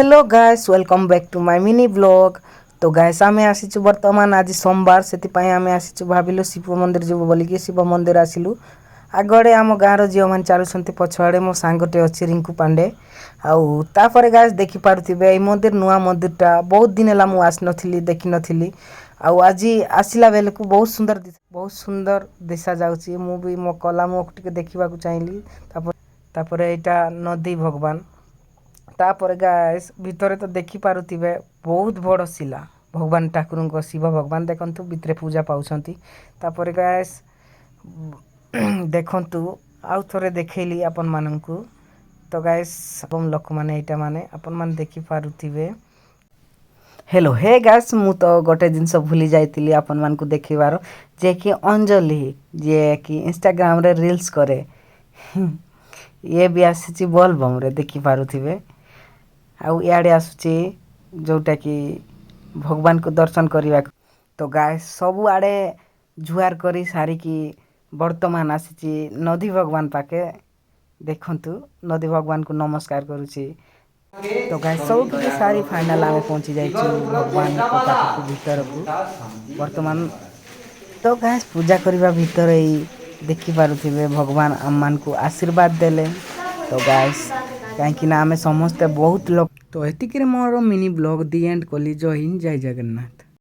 Hello guys, welcome back to my mini vlog. ତ ଗାଏସ୍, ଆମେ ଆସିଛୁ ବର୍ତ୍ତମାନ, ଆଜି ସୋମବାର, ସେଥିପାଇଁ ଆମେ ଆସିଛୁ, ଭାବିଲୁ ଶିବ ମନ୍ଦିର ଯିବୁ ବୋଲିକି ଶିବ ମନ୍ଦିର ଆସିଲୁ। ଆଗଆଡ଼େ ଆମ ଗାଁର ଝିଅମାନେ ଚାଲୁଛନ୍ତି, ପଛଆଡ଼େ ମୋ ସାଙ୍ଗଟେ ଅଛି ରିଙ୍କୁ ପାଣ୍ଡେ। ଆଉ ତାପରେ ଗାଏସ୍, ଦେଖିପାରୁଥିବେ ଏଇ ମନ୍ଦିର, ନୂଆ ମନ୍ଦିରଟା। ବହୁତ ଦିନ ହେଲା ମୁଁ ଆସିନଥିଲି, ଦେଖିନଥିଲି। ଆଉ ଆଜି ଆସିଲା ବେଳକୁ ବହୁତ ସୁନ୍ଦର, ବହୁତ ସୁନ୍ଦର ଦିଶା ଯାଉଛି। ମୁଁ ବି ମୋ କଲା ମୁହଁକୁ ଟିକେ ଦେଖିବାକୁ ଚାହିଁଲି। ତାପରେ ଏଇଟା ନଦୀ ଭଗବାନ। ତାପରେ ଗାଏସ୍, ଭିତରେ ତ ଦେଖିପାରୁଥିବେ ବହୁତ ବଡ଼ ଶିଲା ଭଗବାନ ଠାକୁରଙ୍କ, ଶିବ ଭଗବାନ। ଦେଖନ୍ତୁ, ଭିତରେ ପୂଜା ପାଉଛନ୍ତି। ତାପରେ ଗାଏସ୍, ଦେଖନ୍ତୁ, ଆଉ ଥରେ ଦେଖେଇଲି ଆପଣମାନଙ୍କୁ। ତ ଗାଏସ୍ ଏବଂ ଲୋକମାନେ, ଏଇଟା ମାନେ ଆପଣମାନେ ଦେଖିପାରୁଥିବେ। ହ୍ୟାଲୋ ହେ ଗାଏସ୍, ମୁଁ ତ ଗୋଟେ ଜିନିଷ ଭୁଲି ଯାଇଥିଲି ଆପଣମାନଙ୍କୁ ଦେଖେଇବାର, ଯିଏକି ଅଞ୍ଜଲି, ଯିଏକି ଇନଷ୍ଟାଗ୍ରାମରେ ରିଲ୍ସ କରେ, ଇଏ ବି ଆସିଛି ବୋଲବମ୍ରେ, ଦେଖିପାରୁଥିବେ। ଆଉ ଇଆଡ଼େ ଆସୁଛି ଯେଉଁଟାକି ଭଗବାନଙ୍କୁ ଦର୍ଶନ କରିବାକୁ। ତ ଗାଏସ୍, ସବୁଆଡ଼େ ଜୁହାର କରି ସାରିକି ବର୍ତ୍ତମାନ ଆସିଛି ନଦୀ ଭଗବାନ ପାଖେ। ଦେଖନ୍ତୁ, ନଦୀ ଭଗବାନଙ୍କୁ ନମସ୍କାର କରୁଛି। ତ ଗାଏସ୍, ସବୁ କିଛି ସାରି ଫାଇନାଲ୍ ଆମେ ପହଞ୍ଚି ଯାଇଛୁ ଭଗବାନଙ୍କ ପାଖକୁ, ଭିତରକୁ ବର୍ତ୍ତମାନ। ତ ଗାଏସ୍, ପୂଜା କରିବା ଭିତରେ ଏଇ ଦେଖିପାରୁଥିବେ, ଭଗବାନ ଆମମାନଙ୍କୁ ଆଶୀର୍ବାଦ ଦେଲେ। ତ ଗାଏସ୍, କାହିଁକି ନା ଆମେ ସମସ୍ତେ ବହୁତ ଲୋକ। ତ ଏତିକିରେ ମୋର ମିନି ବ୍ଲଗ୍ ଦି ଏଣ୍ଡ କଲି। ଜୟ ହିନ୍ଦ, ଜୟ ଜଗନ୍ନାଥ।